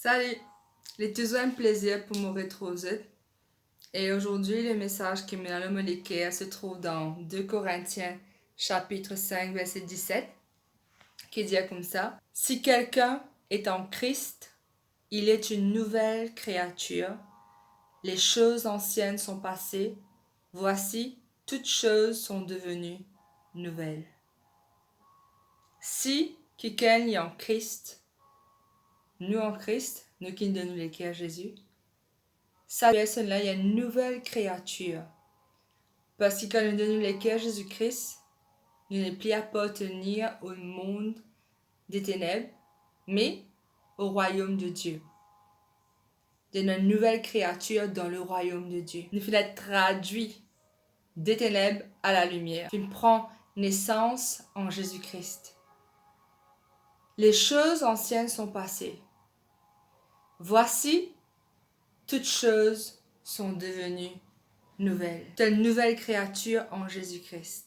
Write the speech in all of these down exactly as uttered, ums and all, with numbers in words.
Salut, li touzour enn plezir pou mo retrouv zot. E azordi, le mesaz ki mo ena lor mo leker se trouv dan de Korintien, chapitre cinq, verset dix-sept, ki dir koumsa, "Si quelqu'un est en Christ, il est une nouvelle créature. Les choses anciennes sont passées. Voici, toutes choses sont devenues nouvelles." Si kikenn li an Kris, nou an Kris, nou ki donn nou leker Zezi, sa personn la, li enn nouvel kreatir. Parski kan nou donn nou leker Zezi Kris, nou nepli apartenir au monde des ténèbres, mais au royaume de Dieu. Donn enn nouvel kreatir dan le royaume de Dieu. Nou finn et tradwi de tenèb a lalimier, finn pran nesans an Zezi Kris. Les choses anciennes sont passées. Voici, toutes choses sont devenues nouvelles. To enn nouvel kreatir an Zezi Kris.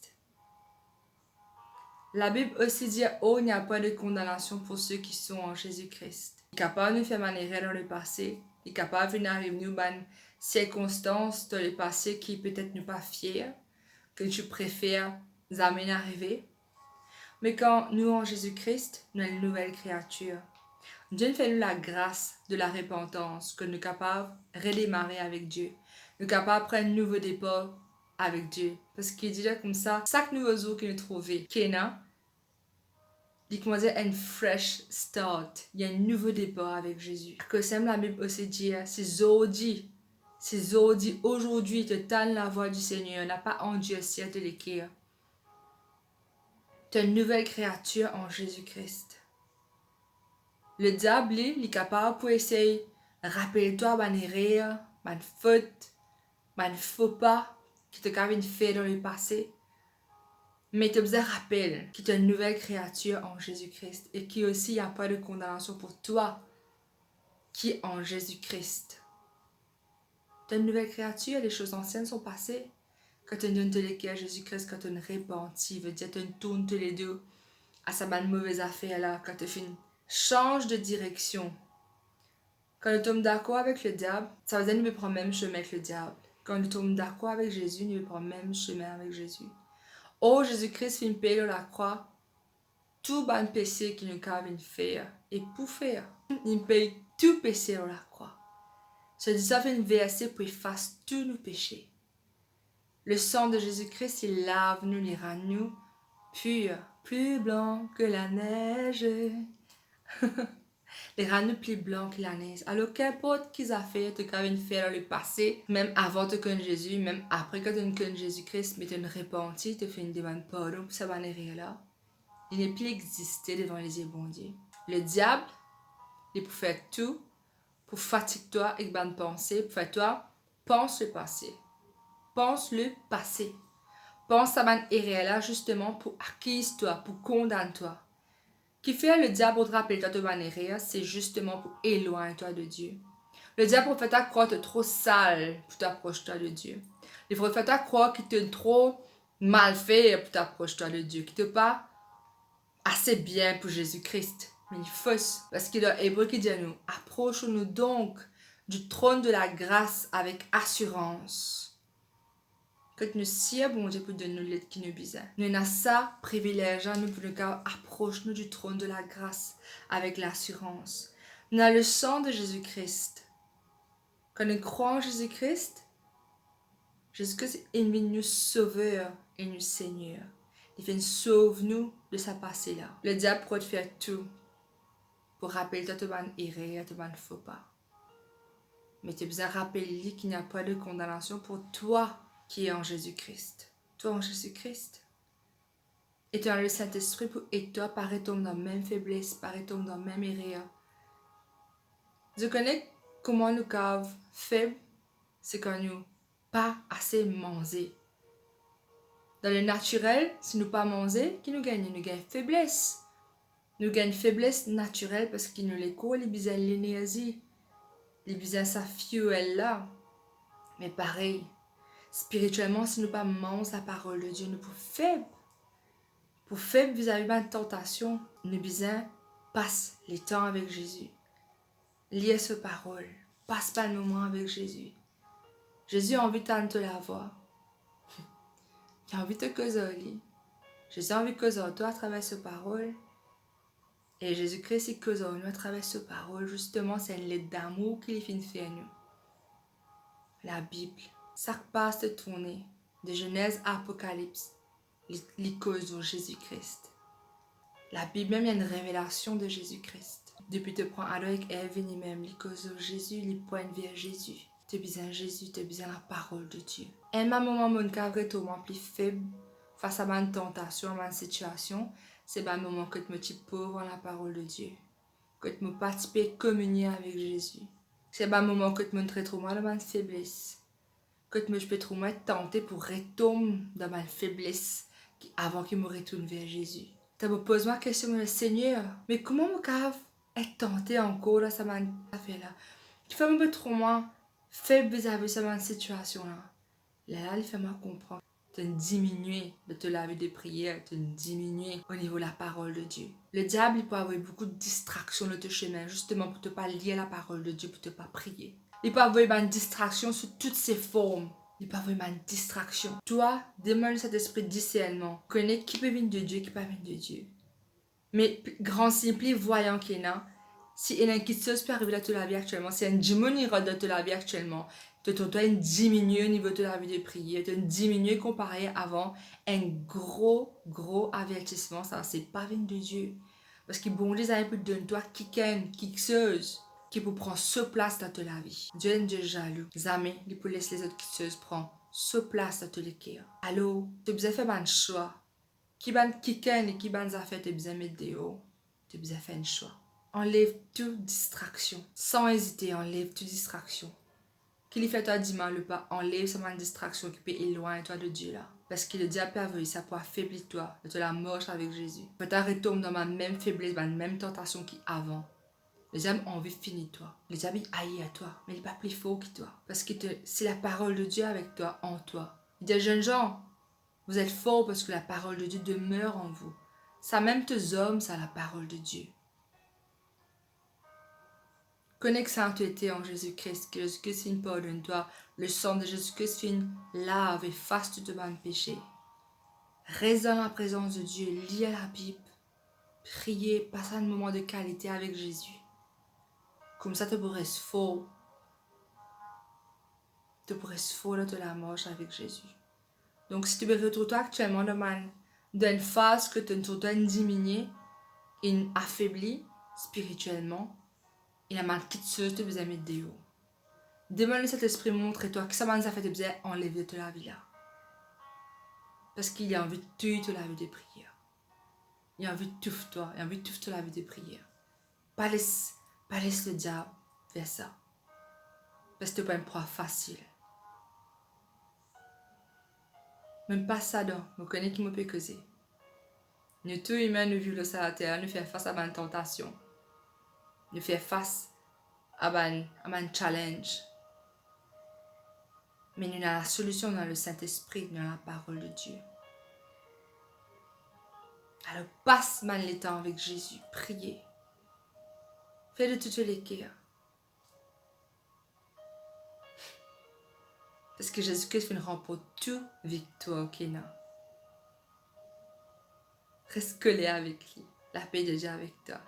Labib osi dir, "Oh, il n'y a point de condamnation pour ceux qui sont en Jésus-Christ." Li kapav nou fer bann erer dan lepase, li kapav vinn ariv nou bann sirkonstans dan lepase ki petet nou pa fier, ke nou ti prefer zame inn arive. Me kan nou an Zezi Kris, nou enn nouvel kreatir. Bondie finn fer nou lagras de larepantans, ke nou kapav redemare avek Bondie. Nou kapav pran enn nouvo depar avek Bondie. Parski li dir koumsa, sak nouvo zour ki nou trouve, ki ena, li kouma dir enn fresh start, li enn nouvo depar avek Zezi. Akoz samem Labib osi dir, si zordi, si zordi, azordi, to tann lavwa di Segner, napa andirsir to leker. To enn nouvel kreatir an Zezi Kris. Lediab, li, li kapav pou esey rapel twa bann erer, bann fot, bann fopa ki to kapav finn fer dan lepase. Me to bizin rapel ki to enn nouvel kreatir an Zezi Kris e ki osi, il n'y a point de condamnation pour toi qui en Jésus-Christ. To enn nouvel kreatir, les choses anciennes sont passées. Kan to donn to leker Zezi Kris, kan to repanti, vedir to tourn to ledo a sa bann move zafer la, kan to finn sanz de direksion. Kan nou tom dakor avek lediab, sa vedir nou pe pran mem sime ek lediab. Kan nou tom dakor avek Zezi, nou pe pran mem sime avek Zezi. Oh, Zezi Kris finn pey lor lakrwa tou bann pese ki nou kapav finn fer e pou fer. Li pey tou pese lor lakrwa. Sa disang finn verse pou efas tou nou pese. Le sang de Jésus-Christ, li lav nou, li rann nou pir, plus blanc que la neige. Li rann nou pli blan ki lanez. Alor, kinport ki zafer to kapav finn fer dan lepase, mem avan to konn Zezi, mem apre ki to konn Zezi Kris, me to repanti, to finn demann pardon pou sa bann erer la, li nepli existe devan lizie Bondie. Lediab, li pou fer tou pou fatig twa ek bann panse, pou fer twa pans lepase. Pans lepase. Pans sa bann erer la, zisteman pou akiz twa, pou kondann twa. Kifer lediab rod rapel twa to bann erer, se zisteman pou elwagn twa de Die. Lediab pou fer twa krwar to tro sal pou to apros twa de Die. Li pou fer twa krwar ki to tro malfer pou to apros twa de Die, ki to pa ase bien pou Zezi Kris. Me li fos, parski dan Ebre ki dir nou, approchons-nous donc du trône de la grâce avec assurance. Kot nou sir Bondie pou donn nou led ki nou bizin. Nou ena sa privilez la, nou pou nou kapav apros nou du trône de la grâce avec l'assurance. Nou ena le sang de Jésus-Christ. Kan nou krwar an Zezi Kris, Zezi Kris inn vinn nou Sover e nou Segner. Li finn sov nou de sa pase la. Lediab pou fer tou pou rapel twa to bann erer, to bann fopa. Me to bizin rapel li qu'il n'y a point de condamnation pour toi qui es en Jésus-Christ. Twa an Zezi Kris. E to ena Lesintespri pou ed twa pa retom dan mem febles, pa retom dan mem erer. Zot kone kouma nou kapav feb, se kan nou pa ase manze. Dan lenatirel, si nou pa manze, ki nou gagne? Nou gagn febles. Nou gagn febles natirel parski nou lekor li bizin lenerzi, li bizin sa fuel la. Me parey, spiritielman, si nou pa manz laparol de Die, nou pou feb. Pou feb vizavi bann tantasion, nou bizin pas letan avek Zezi. Lir so parol. Pas bann moman avek Zezi. Zezi anvi tann to lavwa. Li anvi to koz ar li. Zezi anvi koz ar twa atraver so parol. E Zezi Kris, li koz ar nou atraver so parol. Zisteman, se enn let damour ki li finn fer nou. Labib, sak paz to tourne, de Zenez a Apokalips, li, li koz lor Zezi Kris. Labib mem, li enn revelasion de Zezi Kris. Depi to pran Adan ek Ev vini mem, li koz lor Zezi, li pwint ver Zezi. To bizin Zezi, to bizin laparol de Die. Enn bann moman monn kav retrouv mwa pli feb fas a bann tantasion, a bann sitiasion, se bann moman kot mo ti pov an laparol de Die, kot mo pa ti pe kominie avek Zezi. Se bann moman kot monn retrouv mwa dan bann febles, kot mo ti pe trouv mwa tante pou retom dan bann febles ki avan ki mo retourn ver Zezi. Ler mo poz mwa kestion, mo dir, Segner, me kouma mo kav et tante ankor dan sa bann zafer la? Kifer mo pe trouv mwa feb vizavi sa bann sitiasion la? Lerla li fer mwa konpran to'nn diminie dan to lavi de priyer, to'nn diminie o nivo laparol de Die. Lediab, li pou avoy boukou distraksion lor to sime, zisteman pou to pa lir laparol de Die, pou to pa priye. Li pou avoy bann distraksion sou tou se form. Li pou avoy bann distraksion. Twa, demann Sintespri disernman. Kone ki pe vinn de Die, ki pa vinn de Die. Me pli, gran sign pli vwayan ki ena, si ena kiksoz pe arive dan to lavi aktielman, si enn dimoun inn rant dan to lavi aktielman, to trouv twa inn diminie o nivo to lavi de priyer, to'nn diminie konpare avan, enn gro, gro avertisman sa, se pa vinn de Die. Parski Bondie zame pou donn twa kikenn, kiksoz ki pou pran so plas dan to lavi. Die enn Die zalou, zame li pou les lezot kiksoz pran so plas dan to leker. Alor, to bizin fer bann swa. Ki bann kikenn e ki bann zafer to bizin met deor, to bizin fer enn swa. Anlev tou distraksion. San ezite, anlev tou distraksion. Ki li fer twa dimal ou pa, anlev sa bann distraksion ki pe elwagn twa de Die la. Parski lediab pe avoy sa pou afebli twa dan to lamars avek Zezi. Pou twa retom dan bann mem febles, bann mem tantasion ki avan. Lediab anvi fini twa. Lediab inn air twa, me li pa pli for ki twa. Parski to, si laparol de Die avek twa, an twa. Li dir, Jeunes gens, vous êtes forts parce que la parole de Dieu demeure en vous. Samem to zam, sa laparol de Die. Konek sa to ete an Zezi Kris, ki Zezi Kris finn pardonn twa, le san de Zezi Kris finn lav, efas tou to bann pese. Res dan laprezans de Die, lir Labib, priye, pas enn moman de kalite avek Zezi. Koumsa to pou res for. To pou res for dan to lamars avek Zezi. Donk, si to pe retrouv twa aktielman dan bann, dan enn faz kot to trouv twa inn diminie, inn afebli spiritielman, ena bann kiksoz to bizin met deor. Demann Lesintespri montre twa ki sa bann zafer to bizin anleve dan to lavi la. Parski li anvi touy to lavi de priyer. Li anvi touf twa, li anvi touf to lavi de priyer. Pa les, pa les lediab fer sa. Parski to pa enn prwa fasil. Mem pa sa, donk, mo kone ki mo pe koze. Nou tou imin, nou viv lor sa later la, nou fer fas a bann tantasion. Nou fer fas a bann, a bann challenge. Me nou ena lasolision, nou ena Lesintespri, nou ena laparol de Die. Alor, pas bann letan avek Zezi, priye. Fer de tou to leker. Parski Zezi Kris finn ranport tou viktwar ki ena. Res kole avek li, lape de Die avek twa.